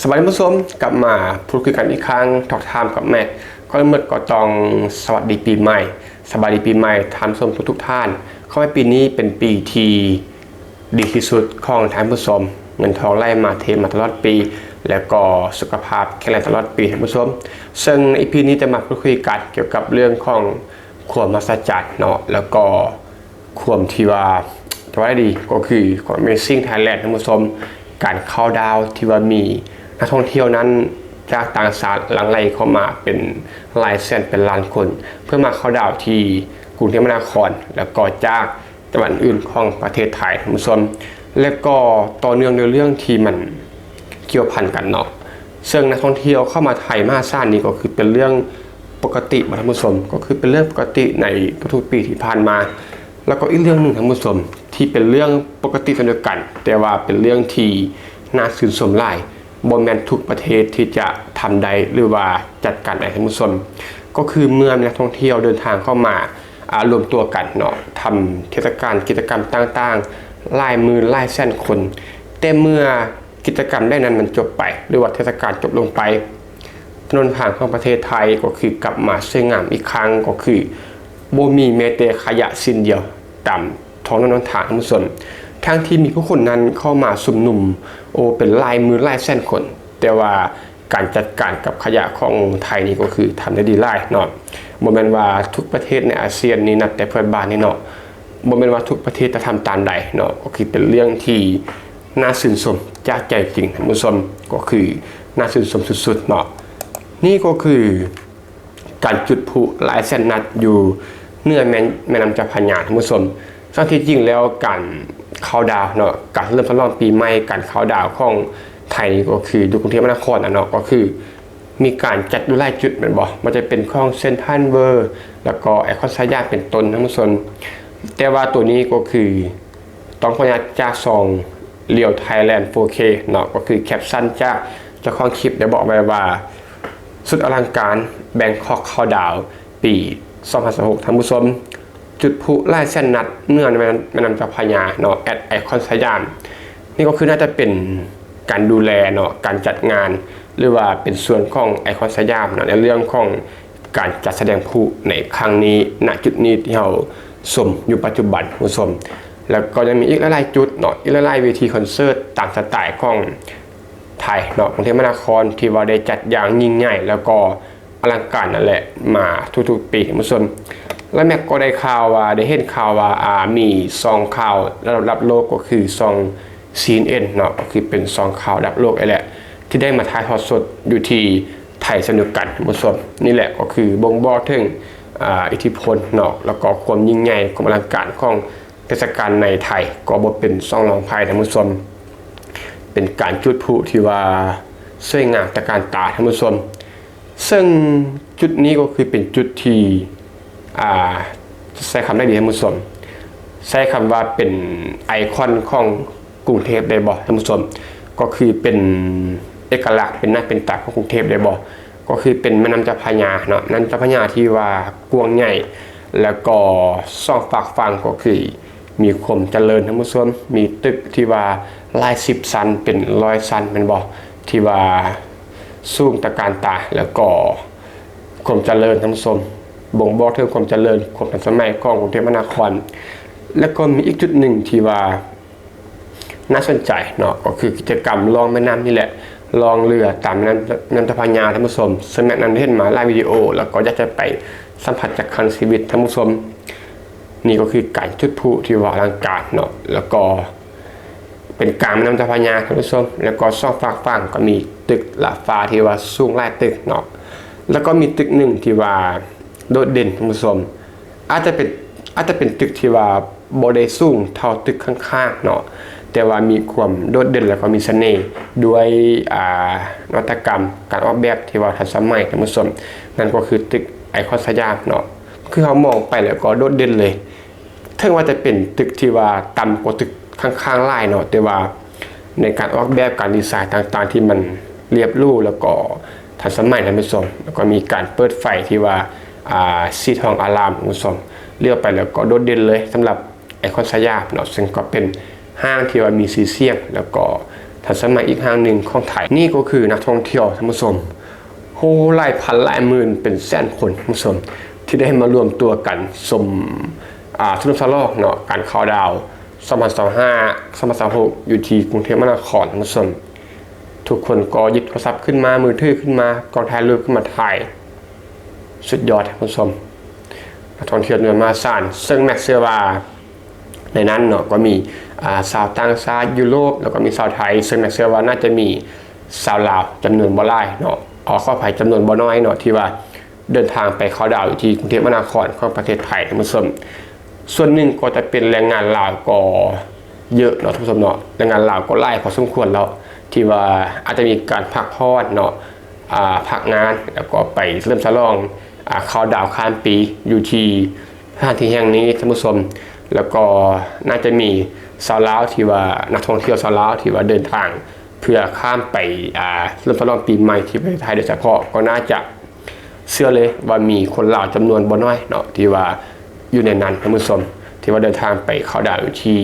ສະບາຍດີທ່ານຜູ້ຊົມ, ກັບມາພູດຄຸຍກັນອີກຄັ້ງ Talk Time ກັບແມັກ. ກ່ອນອື່ນໝົດກໍຕ້ອງສະຫວັດດີປີໃໝ່, ສະບາຍດີປີໃໝ່ທ່ານຜູ້ຊົມທຸກໆທ່ານ. ຂໍໃຫ້ປີນີ້ເປັນປີທີ່ດີທີ່ສຸດຂອງທ່ານຜູ້ຊົມ, ເງິນທອງໄຫຼມາເທມາຕະຫຼອດປີ ແລະ ກໍສຸຂະພາບແຂງແຮງຕະຫຼອດປີທ່ານຜູ້ຊົມ. ເຊິ່ງໃນອີພີນີ້ຈະມາພູດຄຸຍກັນກ່ຽວກັບເລື່ອງຂອງຄວາມມະຫັດສະຈັນເນາະ, ແລ້ວກໍ ຄວາມທີ່ວ່າ ຈະວ່າໄດ້ດີກໍຄືຂອງ Amazing Thailand ທ່ານຜູ້ຊົມ, ການເຂົ້າດາວທີ່ວ່າມີນັກທ່ອງທ່ຽວນັ້ນຈາກຕ່າງຊາດຫຼັ່ງໄຫຼເຂົ້າມາເປັນຫຼາຍແສນເປັນລ້ານຄົນ ເພື່ອມາເຂົ້າດາວທີ່ກຸງເທບມະຫານະຄອນ ແລ້ວກໍຈາກຈັງຫວັດອື່ນຂອງປະເທດໄທ ທ່ານຜູ້ຊົມ. ແລ້ວກໍຕໍ່ເນື່ອງໃນເລື່ອງທີ່ມັນກ່ຽວພັນກັນເນາະ, ເຊິ່ງນັກທ່ອງທ່ຽວເຂົ້າມາໄທມະຫາສານນີ້ກໍຄືເປັນເລື່ອງປົກກະຕິ ທ່ານຜູ້ຊົມ, ກໍຄືເປັນເລື່ອງປົກກະຕິໃນທຸກໆປີທີ່ຜ່ານມາ. ແລ້ວກໍອີກເລື່ອງໜຶ່ງທ່ານຜູ້ຊົມ ທີ່ເປັນເລື່ອງປົກກະຕິເຊັ່ນດຽວກັນ ແຕ່ວ່າເປັນເລື່ອງທີ່ໜ້າຊື່ນຊົມຫຼາຍ, ບໍ່ແມ່ນທຸກປະເທດທີ່ຈະທຳໄດ້ ຫຼືວ່າຈັດການໄດ້ທ່ານຜູ້ຊົມ, ກໍຄືເມື່ອມີນັກທ່ອງທ່ຽວເດີນທາງເຂົ້າມາ ອາ ລວມຕົວກັນເນາະ ທຳເທດສະການ ກິດຈະກຳຕ່າງໆ ຫຼາຍໝື່ນຫຼາຍແສນຄົນ, ແຕ່ເມື່ອ ກິດຈະກຳໄດ້ນັ້ນມັນຈົບໄປ ຫຼືວ່າເທດສະການຈົບລົງໄປ, ຖະໜົນທາງຂອງປະເທດໄທກໍຄືກັບມາສວຍງາມອີກຄັ້ງ, ກໍຄືບໍ່ມີແມ້ແຕ່ຂະຫຍະຊິ້ນດຽວຕາມທ້ອງຖະໜົນຫົນທາງທ່ານຜູ້ຊົມ, ທັງທີ່ມີຜູ້ຄົນນັ້ນເຂົ້າມາຊຸມນຸມ ໂອ ເປັນຫຼາຍໝື່ນຫຼາຍແສນຄົນ, ແຕ່ວ່າການຈັດການກັບຂະຫຍະຂອງໄທນີ້ກໍຄືທຳໄດ້ດີຫຼາຍເນາະ. ບໍ່ແມ່ນວ່າທຸກປະເທດໃນອາຊຽນນີ້ ນັບແຕ່ເພື່ອນບ້ານນີ້ເນາະ, ບໍ່ແມ່ນວ່າທຸກປະເທດຈະທຳຕາມໃດເນາະ, ກໍຄືເປັນເລື່ອງທີ່ ໜ້າຊື່ນຊົມຈາກໃຈຈິງທ່ານຜູ້ຊົມ, ກໍຄືໜ້າຊື່ນຊົມສຸດໆເນາະ. ນີ້ກໍຄືການຈຸດພຸຫຼາຍແສນນັດຢູ່ເໜືອແມ່ ແມ່ນ້ຳເຈົ້າພະຍາທ່ານຜູ້ຊົມ. ເຊິ່ງທີ່ຈິງແລ້ວການເຂົ້າດາວເນາະ, ການສະເຫຼີມສະຫຼອງປີໃໝ່, ການເຂົ້າດາວຂອງໄທນີ້ກໍຄືຢູ່ກຸງເທບມະຫານະຄອນນະເນາະ, ກໍຄືມີການຈັດຢູ່ຫຼາຍຈຸດແມ່ນບໍ່? ບໍ່ວ່າຈະເປັນຂອງເຊັນທຣານເວີ ແລ້ວກໍໄອຄອນສະຫຍາມເປັນຕົ້ນທ່ານຜູ້ຊົມ. ແຕ່ວ່າໂຕນີ້ກໍຄື ຕ້ອງຂໍອະນຸຍາດຈາກຊ່ອງ Real Thailand ໂຟເຄ ເນາະ, ກໍຄືແຄປຊັນຈາກເຈົ້າຂອງຄລິບໄດ້ບອກໄວ້ວ່າ ສຸດອະລັງການ Bangkok Countdown ປີສອງພັນຊາວຫົກ ທ່ານຜູ້ຊົມ, ຈຸດພຸຫຼາຍແສນນັດເໜືອແມ່ນ້ຳ ແມ່ນ້ຳເຈົ້າພະຍາເນາະ at ໄອຄອນສະຫຍາມ. ນີ້ກໍຄືໜ້າຈະເປັນການດູແລເນາະ ການຈັດງານ ຫຼືວ່າເປັນສ່ວນຂອງໄອຄອນສະຫຍາມເນາະ ໃນເລື່ອງຂອງ ການຈັດສະແດງພລຸໃນຄັ້ງນີ້ ນະຈຸດນີ້ທີ່ເຮົາຊົມຢູ່ປັດຈຸບັນ ທ່ານຜູ້ຊົມ. ແລ້ວກໍຍັງມີອີກຫຼາຍໆຈຸດເນາະ, ອີກຫຼາຍໆເວທີຄອນເສີດຕາມສະໄຕຂອງໄທເນາະ, ກຸງເທບມະຫານະຄອນ ທີ່ວ່າໄດ້ຈັດຢ່າງຍິ່ງໃຫຍ່ ແລ້ວກໍອະລັງການນັ້ນແຫຼະ ມາທຸກໆປີ ທ່ານຜູ້ຊົມ. ແລະ ແມັກກໍໄດ້ຂ່າວວ່າ ໄດ້ເຫັນຂ່າວວ່າ ອາ ມີຊ່ອງຂ່າວລະດັບໂລກ ກໍຄືຊ່ອງ ຊີເອັນເອັນ ເນາະ, ກໍຄືເປັນຊ່ອງຂ່າວລະດັບໂລກນີ້ແຫຼະ ທີ່ໄດ້ມາຖ່າຍທອດສົດຢູ່ທີ່ໄທເຊັ່ນດຽວກັນ ທ່ານຜູ້ຊົມ. ນີ້ແຫຼະກໍຄືບົ່ງບອກເຖິງ ອາ ອິດທິພົນເນາະ ແລ້ວກໍຄວາມຍິ່ງໃຫຍ່ ຄວາມອະລັງການຂອງເທດສະການໃນໄທ ກໍບໍ່ເປັນຊ່ອງລອງໃຜ ທ່ານຜູ້ຊົມ. ເປັນການຈຸດພລຸທີ່ວ່າສວຍງາມຕະການຕາ ທ່ານຜູ້ຊົມ. ເຊິ່ງຈຸດນີ້ກໍຄືເປັນຈຸດທີ່ ອາ ຈະໃຊ້ຄຳໃດດີທ່ານຜູ້ຊົມ, ໃຊ້ຄຳວ່າເປັນໄອຄອນຂອງກຸງເທບໄດ້ບໍ່ທ່ານຜູ້ຊົມ? ກໍຄືເປັນເອກະລັກ ເປັນໜ້າເປັນຕາຂອງກຸງເທບໄດ້ບໍ່? ກໍຄືເປັນແມ່ນ້ຳເຈົ້າພະຍາເນາະ, ນ້ຳເຈົ້າພະຍາທີ່ວ່າກວ້າງໃຫຍ່ ແລ້ວກໍສອງຟາກຝັ່ງກໍຄື ມີຄວາມຈະເລີນ ທ່ານຜູ້ຊົມ, ມີຕຶກທີ່ວ່າຫຼາຍສິບຊັ້ນ ເປັນຮ້ອຍຊັ້ນແມ່ນບໍ່? ທີ່ວ່າສູງຕະການຕາ ແລ້ວກໍຄວາມຈະເລີນ ທ່ານຜູ້ຊົມ, ບົ່ງບອກເຖິງຄວາມຈະເລີນ ຄວາມທັນສະໄໝຂອງກຸງເທບມະຫານະຄອນ. ແລ້ວກໍມີອີກຈຸດໜຶ່ງທີ່ວ່າໜ້າສົນໃຈເນາະ, ກໍຄືກິດຈະກຳລ່ອງແມ່ນ້ຳນີ້ແຫຼະ, ລ່ອງເຮືອຕາມແມ່ນ້ຳ ແມ່ນ້ຳເຈົ້າພະຍາ ທ່ານຜູ້ຊົມ. ເຊິ່ງແມັກນັ້ນໄດ້ເຫັນມາຫຼາຍວິດີໂອ ແລ້ວກໍຢາກຈະໄປສຳຜັດຈັກຄັ້ງໃນຊີວິດ ທ່ານຜູ້ຊົມ. ນີ້ກໍຄືການຈຸດພລຸທີ່ວ່າອະລັງການເນາະ, ແລ້ວກໍເປັນກາງແມ່ນ້ຳເຈົ້າພະຍາ ທ່ານຜູ້ຊົມ, ແລ້ວກໍສອງຟາກຝັ່ງກໍມີຕຶກລາດຟ້າທີ່ວ່າສູງຫຼາຍຕຶກເນາະ, ແລ້ວກໍມີຕຶກໜຶ່ງທີ່ວ່າໂດດເດັ່ນ ທ່ານຜູ້ຊົມ, ອາດຈະເປັນ ອາດຈະເປັນຕຶກທີ່ວ່າບໍ່ໄດ້ສູງເທົ່າຕຶກຂ້າງໆເນາະ, ແຕ່ວ່າມີຄວາມໂດດເດັ່ນ ແລ້ວກໍມີສະເໜ່ດ້ວຍ ອາ ນະວັດຕະກຳການອອກແບບທີ່ວ່າທັນສະໄໝ ທ່ານຜູ້ຊົມ, ນັ້ນກໍຄືຕຶກໄອຄອນສະຫຍາມເນາະ. ຄືເຮົາມອງໄປແລ້ວກໍໂດດເດັ່ນເລີຍ, ເຖິງວ່າຈະເປັນຕຶກທີ່ວ່າຕ່ຳກວ່າຕຶກຂ້າງໆຫຼາຍເນາະ, ແຕ່ວ່າໃນການອອກແບບ ການດີໄຊຕ່າງໆທີ່ມັນລຽບຫຼູ ແລ້ວກໍທັນສະໄໝ ທ່ານຜູ້ຊົມ, ແລ້ວກໍມີການເປີດໄຟທີ່ວ່າ ອາ ສີທອງອາລາມ ທ່ານຜູ້ຊົມ, ລຽບໄປແລ້ວກໍໂດດເດັ່ນເລີຍສຳລັບໄອຄອນສະຫຍາມເນາະ, ເຊິ່ງກໍເປັນຫ້າງທີ່ວ່າມີຊື່ສຽງ ແລ້ວກໍ ທັນສະໄໝອີກແຫ່ງໜຶ່ງຂອງໄທ. ນີ້ກໍຄືນັກທ່ອງທ່ຽວ, ທ່ານຜູ້ຊົມ, ໂອ້ ຫຼາຍພັນຫຼາຍໝື່ນເປັນແສນຄົນ, ທ່ານຜູ້ຊົມ, ທີ່ໄດ້ມາລວມຕົວກັນຊົມ ອ່າ ສະເຫຼີມສະຫຼອງເນາະ ການເຂົ້າດາວ ສອງພັນຊາວຫ້າ ສອງພັນຊາວຫົກ ຢູ່ທີ່ກຸງເທບມະຫານະຄອນ, ທ່ານຜູ້ຊົມ. ທຸກຄົນກໍຫຍິບໂທລະສັບຂຶ້ນມາ, ມືຖືຂຶ້ນມາ, ກ້ອງຖ່າຍຮູບຂຶ້ນມາຖ່າຍ. ສຸດຍອດ, ທ່ານຜູ້ຊົມ, ນັກທ່ອງທ່ຽວຈຳນວນມະຫາສານ, ເຊິ່ງແມັກເຊື່ອວ່າ ໃນນັ້ນເນາະ ກໍມີ ອ່າ ຊາວຕ່າງຊາດ, ຢູໂຣບ ແລ້ວກໍມີຊາວໄທ, ເຊິ່ງແມັກເຊື່ອວ່າໜ້າຈະມີຊາວລາວຈຳນວນບໍ່ຫຼາຍເນາະ, ຂໍອະໄພ, ຈຳນວນບໍ່ນ້ອຍເນາະ ທີ່ວ່າເດີນທາງໄປເຂົ້າດາວຢູ່ທີ່ກຸງເທບມະຫານະຄອນຂອງປະເທດໄທ, ທ່ານຜູ້ຊົມ. ສ່ວນໜຶ່ງກໍຈະເປັນແຮງງານລາວກໍເຍາະເນາະ, ທ່ານຜູ້ຊົມເນາະ, ແຮງງານລາວກໍຫຼາຍພໍສົມຄວນແລ້ວ ທີ່ວ່າອາດຈະມີການພັກຜ່ອນເນາະ, ອ່າ ພັກງານ ແລ້ວກໍໄປສະເຫຼີມສະຫຼອງ ອ່າ ເຂົ້າດາວຂ້າມປີຢູ່ທີ່ ສະຖານທີ່ແຫ່ງນີ້, ທ່ານຜູ້ຊົມ, ແລ້ວກໍໜ້າຈະມີຊາວລາວທີ່ວ່າ ນັກທ່ອງທ່ຽວຊາວລາວທີ່ວ່າເດີນທາງເພື່ອຂ້າມໄປ ອ່າ ສະເຫຼີມສະຫຼອງປີໃໝ່ທີ່ປະເທດໄທໂດຍສະເພາະ, ກໍໜ້າຈະເຊື່ອເລີຍວ່າມີຄົນລາວຈຳນວນບໍ່ນ້ອຍເນາະ ທີ່ວ່າຢູ່ໃນນັ້ນ, ທ່ານຜູ້ຊົມ, ທີ່ວ່າເດີນທາງໄປເຂົ້າດາວຢູ່ທີ່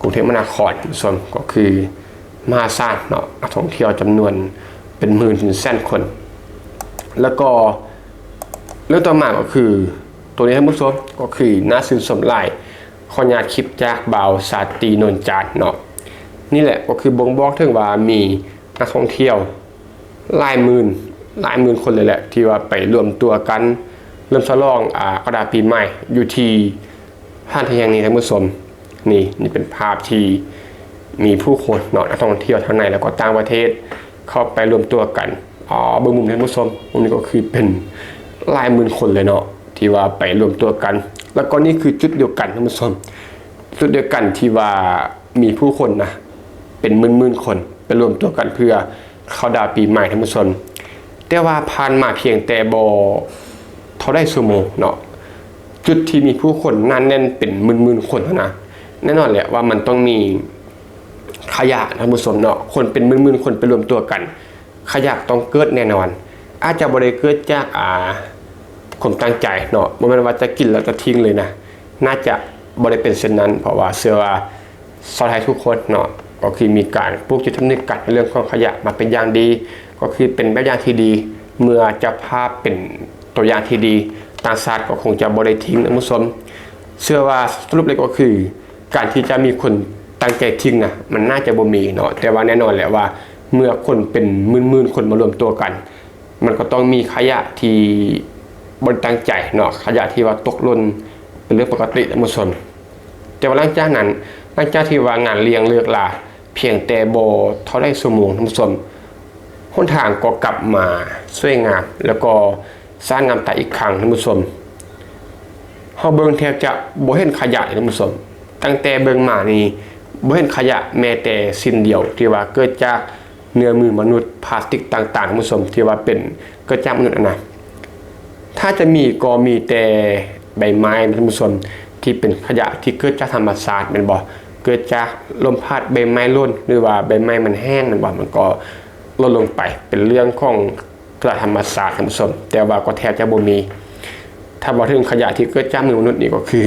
ກຸງເທບມະຫານະຄອນ, ທ່ານຜູ້ຊົມ, ກໍຄືມະຫາສານເນາະ, ນັກທ່ອງທ່ຽວຈຳນວນເປັນໝື່ນເປັນແສນຄົນ. ແລ້ວກໍເລື່ອງຕໍ່ມາກໍຄື ໂຕນີ້, ທ່ານຜູ້ຊົມ, ກໍຄືໜ້າຊື່ນຊົມຫຼາຍ, ຂໍອະນຸຍາດຄລິບຈາກບ່າວຊາຕີ ໂນນຈານເນາະ. ນີ້ແຫຼະກໍຄືບົ່ງບອກເຖິງວ່າມີນັກທ່ອງທ່ຽວຫຼາຍໝື່ນ, ຫຼາຍໝື່ນຄົນເລີຍແຫຼະ ທີ່ວ່າໄປລວມຕົວກັນສະເຫຼີມສະຫຼອງ ອ່າ ເຂົ້າດາວປີໃໝ່ຢູ່ທີ່ສະຖານທີ່ແຫ່ງນີ້, ທ່ານຜູ້ຊົມ. ນີ້, ນີ້ເປັນພາບທີ່ມີຜູ້ຄົນເນາະ, ນັກທ່ອງທ່ຽວທັງໃນ ແລ້ວກໍຕ່າງປະເທດ ເຂົ້າໄປລວມຕົວກັນ. ອ່າ ເບິ່ງມຸມນີ້, ທ່ານຜູ້ຊົມ, ມຸມນີ້ກໍຄືເປັນຫຼາຍໝື່ນຄົນເລີຍເນາະ ທີ່ວ່າໄປລວມຕົວກັນ. ແລ້ວກໍນີ້ຄືຈຸດດຽວກັນ, ທ່ານຜູ້ຊົມ, ຈຸດດຽວກັນທີ່ວ່າມີຜູ້ຄົນນະ ເປັນໝື່ນໆຄົນໄປລວມຕົວກັນເພື່ອເຂົ້າດາວປີໃໝ່, ທ່ານຜູ້ຊົມ. ແຕ່ວ່າຜ່ານມາພຽງແຕ່ບໍ່ເທົ່າໃດຊົ່ວໂມງເນາະ, ຈຸດທີ່ມີຜູ້ຄົນໜາແໜ້ນເປັນໝື່ນໆຄົນຫັ້ນນະ, ແນ່ນອນແຫຼະວ່າມັນຕ້ອງມີຂະຫຍະ, ທ່ານຜູ້ຊົມເນາະ. ຄົນເປັນໝື່ນໆຄົນໄປລວມຕົວກັນ, ຂະຫຍະຕ້ອງເກີດແນ່ນອນ. ອາດຈະບໍ່ໄດ້ເກີດຈາກ ອ່າ ຄວາມຕັ້ງໃຈເນາະ, ບໍ່ແມ່ນວ່າຈະກິນແລ້ວຈະຖິ້ມເລີຍນະ, ໜ້າຈະບໍ່ໄດ້ເປັນເຊັ່ນນັ້ນ, ເພາະວ່າເຊື່ອວ່າຊາວໄທທຸກຄົນເນາະ ກໍຄືມີການປູກຈິດສຳນຶກກັນໃນເລື່ອງຂອງຂະຫຍະມາເປັນຢ່າງດີ, ກໍຄືເປັນແບບຢ່າງທີ່ດີ. ເມື່ອເຈົ້າພາບເປັນຕົວຢ່າງທີ່ດີ, ຕ່າງຊາດກໍຄົງຈະບໍ່ໄດ້ຖິ້ມ, ທ່ານຜູ້ຊົມ. ເຊື່ອວ່າສະຫຼຸບແລ້ວກໍຄື ການທີ່ຈະມີຄົນຕັ້ງໃຈຖິ້ມນະ ມັນໜ້າຈະບໍ່ມີເນາະ, ແຕ່ວ່າແນ່ນອນແຫຼະວ່າ ເມື່ອຄົນເປັນໝື່ນໆຄົນມາລວມຕົວກັນ, ມັນກໍຕ້ອງມີຂະຫຍະທີ່ບໍ່ໄດ້ຕັ້ງໃຈເນາະ, ຂະຫຍະທີ່ວ່າຕົກຫຼົ່ນເປັນເລື່ອງປົກກະຕິ, ທ່ານຜູ້ຊົມ. ແຕ່ວ່າຫຼັງຈາກນັ້ນ, ຫຼັງຈາກທີ່ວ່າງານລ້ຽງເລີກລາ ພຽງແຕ່ບໍ່ເທົ່າໃດຊົ່ວໂມງ, ທ່ານຜູ້ຊົມ, ຫົນທາງກໍກັບມາສວຍງາມ ແລ້ວກໍສະອາດງາມຕາອີກຄັ້ງ, ທ່ານຜູ້ຊົມ. ເຮົາເບິ່ງແທບຈະບໍ່ເຫັນຂະຫຍະເລີຍ, ທ່ານຜູ້ຊົມ. ຕັ້ງແຕ່ເບິ່ງມານີ້ ບໍ່ເຫັນຂະຫຍະແມ້ແຕ່ສິ່ງດຽວ ທີ່ວ່າເກີດຈາກເນື້ອມືມະນຸດ, ພລາສຕິກຕ່າງໆ, ທ່ານຜູ້ຊົມ, ທີ່ວ່າເປັນ ເກີດຈາກມະນຸດຫັ້ນນະ. ຖ້າຈະມີກໍມີແຕ່ໃບໄມ້, ທ່ານຜູ້ຊົມ, ທີ່ເປັນຂະຫຍະທີ່ເກີດຈາກທຳມະຊາດ, ແມ່ນບໍ່? ເກີດຈາກລົມພັດ, ໃບໄມ້ຫຼົ່ນ ຫຼືວ່າໃບໄມ້ມັນແຫ້ງ, ແມ່ນບໍ່? ມັນກໍຫຼົ່ນລົງໄປ, ເປັນເລື່ອງຂອງ ຕາມທຳມະຊາດ, ທ່ານຜູ້ຊົມ, ແຕ່ວ່າກໍແທບຈະບໍ່ມີ. ຖ້າເວົ້າເຖິງຂະຫຍະທີ່ເກີດຈາກມືມະນຸດນີ້ ກໍຄື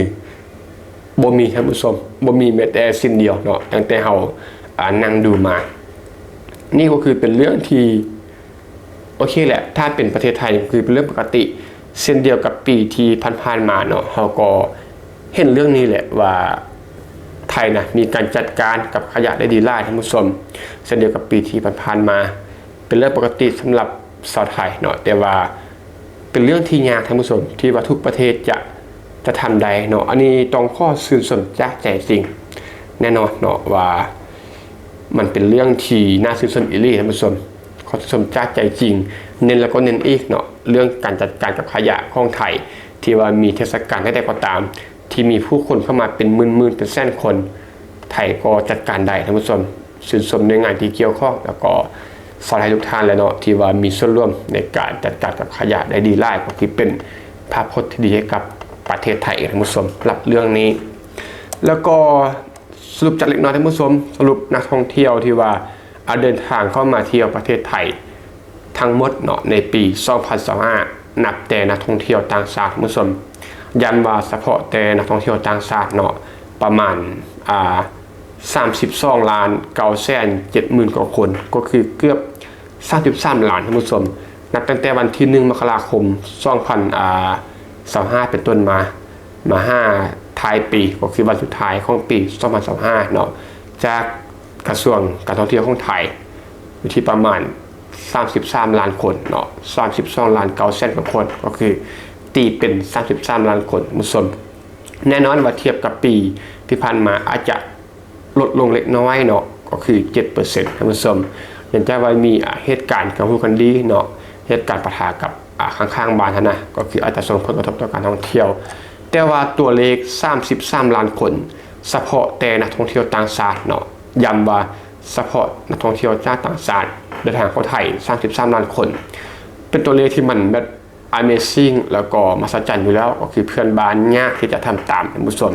ບໍ່ມີ, ທ່ານຜູ້ຊົມ, ບໍ່ມີແມ້ແຕ່ສິ່ງດຽວເນາະ, ຕັ້ງແຕ່ເຮົາ ອ່າ ນັ່ງດູມາ. ນີ້ກໍຄືເປັນເລື່ອງທີ່ ໂອເຄແຫຼະ, ຖ້າເປັນປະເທດໄທກໍຄືເປັນເລື່ອງປົກກະຕິ ເຊັ່ນດຽວກັບປີທີ່ຜ່ານໆມາເນາະ, ເຮົາກໍເຫັນເລື່ອງນີ້ແຫຼະວ່າ ໄທນະ ມີການຈັດການກັບຂະຫຍະໄດ້ດີຫຼາຍ, ທ່ານຜູ້ຊົມ, ເຊັ່ນດຽວກັບປີທີ່ຜ່ານໆມາ. ເປັນເລື່ອງປົກກະຕິສຳລັບຊາວໄທເນາະ, ແຕ່ວ່າເປັນເລື່ອງທີ່ຍາກ, ທ່ານຜູ້ຊົມ, ທີ່ວ່າທຸກປະເທດຈະ ຈະທຳໄດ້ເນາະ. ອັນນີ້ຕ້ອງຂໍຊື່ນຊົມຈາກໃຈຈິງແນ່ນອນເນາະ ວ່າມັນເປັນເລື່ອງທີ່ໜ້າຊື່ນຊົມອີ່ຫຼີ, ທ່ານຜູ້ຊົມ. ຂໍຊື່ນຊົມຈາກໃຈຈິງ, ເນັ້ນແລ້ວກໍເນັ້ນອີກເນາະ, ເລື່ອງການຈັດການກັບຂະຫຍະຂອງໄທ ທີ່ວ່າມີເທດສະການໃດໆກໍຕາມ ທີ່ມີຜູ້ຄົນເຂົ້າມາເປັນໝື່ນໆ ເປັນແສນຄົນ, ໄທກໍຈັດການໄດ້, ທ່ານຜູ້ຊົມ. ຊື່ນຊົມໜ່ວຍງານທີ່ກ່ຽວຂ້ອງ ແລ້ວກໍຊາວໄທທຸກທ່ານແຫຼະເນາະ ທີ່ວ່າມີສ່ວນຮ່ວມໃນການຈັດການກັບຂະຫຍະໄດ້ດີຫຼາຍ, ກໍຖືເປັນພາບພົດທີ່ດີໃຫ້ກັບປະເທດໄທເອງ, ທ່ານຜູ້ຊົມ, ສຳລັບເລື່ອງນີ້. ແລ້ວກໍສະຫຼຸບຈັກເລັກນ້ອຍ, ທ່ານຜູ້ຊົມ, ສະຫຼຸບນັກທ່ອງທ່ຽວທີ່ວ່າ ອາ ເດີນທາງເຂົ້າມາທ່ຽວປະເທດໄທ ທັງໝົດເນາະ ໃນປີສອງພັນຊາວຫ້າ ນັບແຕ່ນັກທ່ອງທ່ຽວຕ່າງຊາດ, ທ່ານຜູ້ຊົມ, ຢ້ຳວ່າສະເພາະແຕ່ນັກທ່ອງທ່ຽວຕ່າງຊາດເນາະ, ປະມານ ອ່າ ສາມສິບສອງລ້ານເກົ້າແສນເຈັດໝື່ນກວ່າຄົນ ກໍຄືເກືອບສາມສິບສາມລ້ານ ທ່ານຜູ້ຊົມ. ນັບຕັ້ງແຕ່ວັນທີໜຶ່ງ ມະກະລາຄົມ ສອງພັນຊາວຫ້າ ເປັນຕົ້ນມາ ມາຫາທ້າຍປີ ກໍຄືວັນສຸດທ້າຍຂອງປີສອງພັນຊາວຫ້າເນາະ ຈາກກະຊວງການທ່ອງທ່ຽວຂອງໄທ ຢູ່ທີ່ປະມານສາມສິບສາມລ້ານຄົນເນາະ ສາມສິບສອງລ້ານເກົ້າແສນກວ່າຄົນ ກໍຄືຕີເປັນສາມສິບສາມລ້ານຄົນ ທ່ານຜູ້ຊົມ. ແນ່ນອນວ່າທຽບກັບປີທີ່ຜ່ານມາອາດຈະລົດລົງເລັກນ້ອຍເນາະ ກໍຄືເຈັດເປີເຊັນ ທ່ານຜູ້ຊົມ. ເນື່ອງຈາກວ່າມີ ອາ ເຫດການທີ່ຮູ້ກັນດີເນາະ ເຫດການປະທະກັບ ອາ ຂ້າງໆບ້ານຫັ້ນນະ ກໍຄືອາດຈະສົ່ງຜົນກະທົບຕໍ່ການທ່ອງທ່ຽວ. ແຕ່ວ່າຕົວເລກສາມສິບສາມລ້ານຄົນ ສະເພາະແຕ່ນັກທ່ອງທ່ຽວຕ່າງຊາດເນາະ, ຢ້ຳວ່າສະເພາະນັກທ່ອງທ່ຽວຈາກຕ່າງຊາດເດີນທາງເຂົ້າໄທສາມສິບສາມລ້ານຄົນ ເປັນຕົວເລກທີ່ມັນແບບ Amazing ແລ້ວກໍມະຫັດສະຈັນຢູ່ແລ້ວ ກໍຄືເພື່ອນບ້ານຍາກທີ່ຈະທຳຕາມ ທ່ານຜູ້ຊົມ.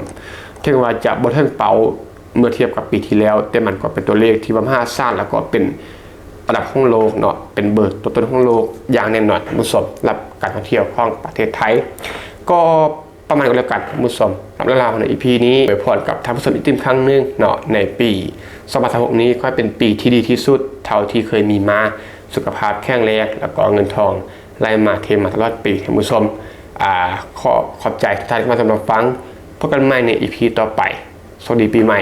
ເຖິງວ່າຈະບໍ່ເຖິງເປົ້າເມື່ອທຽບກັບປີທີ່ແລ້ວ, ແຕ່ມັນກໍເປັນຕົວເລກທີ່ວ່າມະຫາສານ ແລ້ວກໍເປັນອັນດັບຂອງໂລກເນາະ, ເປັນເບີຕົ້ນໆຂອງໂລກຢ່າງແນ່ນອນ ທ່ານຜູ້ຊົມ, ສຳລັບການທ່ອງທ່ຽວຂອງປະເທດໄທ. ກໍປະມານນີ້ກໍແລ້ວກັນ ທ່ານຜູ້ຊົມ, ສຳລັບເລື່ອງລາວໃນ ອີ ພີ ນີ້. ອວຍພອນກັບທ່ານຜູ້ຊົມອີກຕື່ມຄັ້ງໜຶ່ງເນາະ, ໃນປີສອງພັນຊາວຫົກນີ້ ຂໍໃຫ້ເປັນປີທີ່ດີທີ່ສຸດເທົ່າທີ່ເຄີຍມີມາ, ສຸຂະພາບແຂງແຮງ ແລ້ວກໍເງິນທອງ ໄຫຼມາເທມາຕະຫຼອດປີ ທ່ານຜູ້ຊົມ. ອາ ຂໍຂອບໃຈທຸກທ່ານທີ່ມາຮັບຊົມຮັບຟັງ. ພົບກັນໃໝ່ໃນ ອີ ພີ ຕໍ່ໄປ. ໂຊກດີປີໃໝ່.